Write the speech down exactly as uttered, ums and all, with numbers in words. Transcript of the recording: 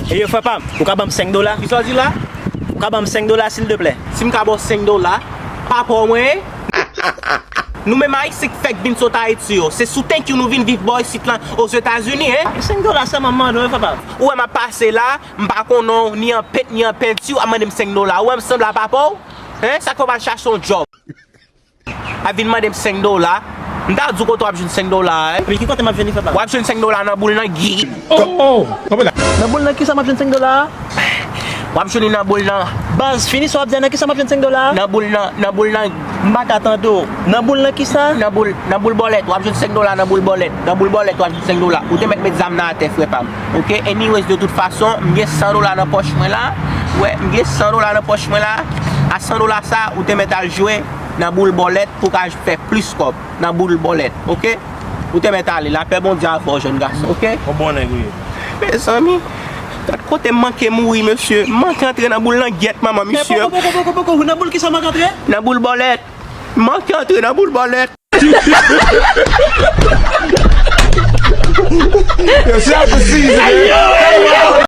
Ey, frè pa m, ou ka ban m senk dola? Kisa w di la? Ou ka ban m senk dola, silteplè? Si m ka ba w senk dola, pa pa w mwen ye? Nou menm Ayisyen k fèk vin sot Ayiti yo, se sou thank you nou vin viv bò isit lan Ozetazini, en? E senk dola sèlman m mande w, frè pa m. Ou wè m ap pase la, m pa konn non w, ni an pent, ni an penti, w ap mande m senk dola. Ou wè m sanble a papa w? Hein? Sa k fè w pa al chache yon djòb? Ap vin mande m senk dola. M ta di w kote w ap jwenn senk dola a, eh. Epi ki kote m ap jwenn li, frè pa m? W ap jwenn senk dola nan boul nan gi. Oh, oh, oh, nan boul nan kisa m ap jwenn senk dola a? W ap jwenn li nan boul nan. Baz, fini sa w ap di a, nan kisa m ap jwenn senk dola a? Nan boul nan, nan boul nan. M pa ka tande w. Nan boul nan kisa? Nan boul, nan boul bòlèt. W ap jwenn senk dola nan boul bòlèt. Nan boul bòlèt, w ap jwenn senk dola. Ou te mèt met zam nan atè, frè pa m. Ok? Anyways, de tout fason, m gen san dola nan pòch mwen la. Wè, m gen san dola nan pòch mwen la. A san dola sa, ou te mèt al jwe nan boul bòlèt pou w ka fè plis kòb nan boul bòlèt, ok? Ou te mèt ale, lapè Bondye avè w, jèn gason, ok? Yon bon nèg ou ye. Mezanmi, gad kote m manke mouri, mesye. M manke antre nan boul nan gyèt manman misye. Poko, poko, poko, poko, nan boul kisa w manke antre? Nan boul bòlèt. M manke antre nan boul bòlèt. Yo, shout out to Caesar, man.